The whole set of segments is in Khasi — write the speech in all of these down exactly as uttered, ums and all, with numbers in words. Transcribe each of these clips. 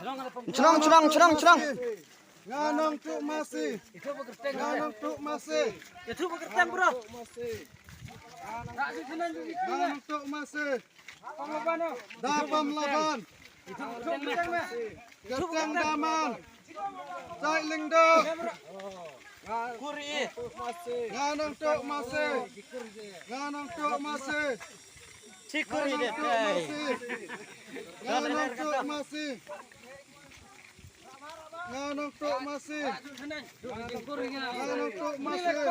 Chnong, chnong, chnong, chnong. Nga nang tuk masi. Nga nang tuk masi. Nga nang tuk masi. Nga nang tuk masi. Da pam laban. Kyrteng da man. Jai Lyngdoh. Nga nang tuk masi. Nga nang tuk masi. Nga nang tuk masi. Nga nang tuk masi. Nga nang tuk masi. Nga nang tuk masi. Nga nang tuk masi.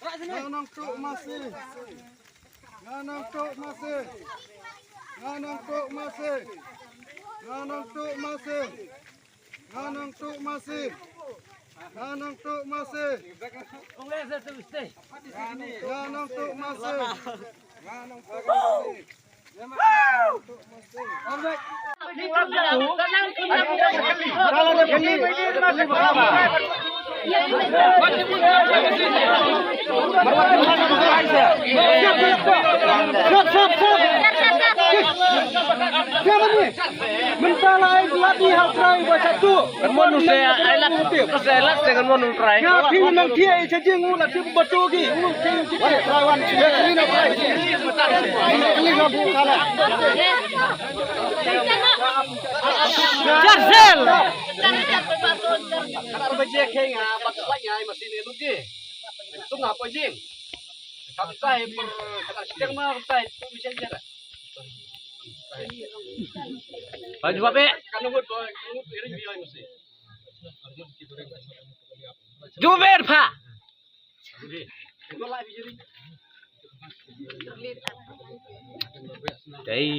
Nga nang tuk masi. Nga nang tuk masi. Nga nang tuk masi. Nga nang tuk masi. Nga nang tuk masi. Nga nang tuk masi. Mynta la ai lad ni ha u trai ba satu. Ngan mon u se ai lad, u se ai lad te ngan mon u trai. Nga phi nang thie cha jing u la tip ba tu gi. U trai wan. Jarsel. Ba jubab eh. Jubab eh pha. Dei.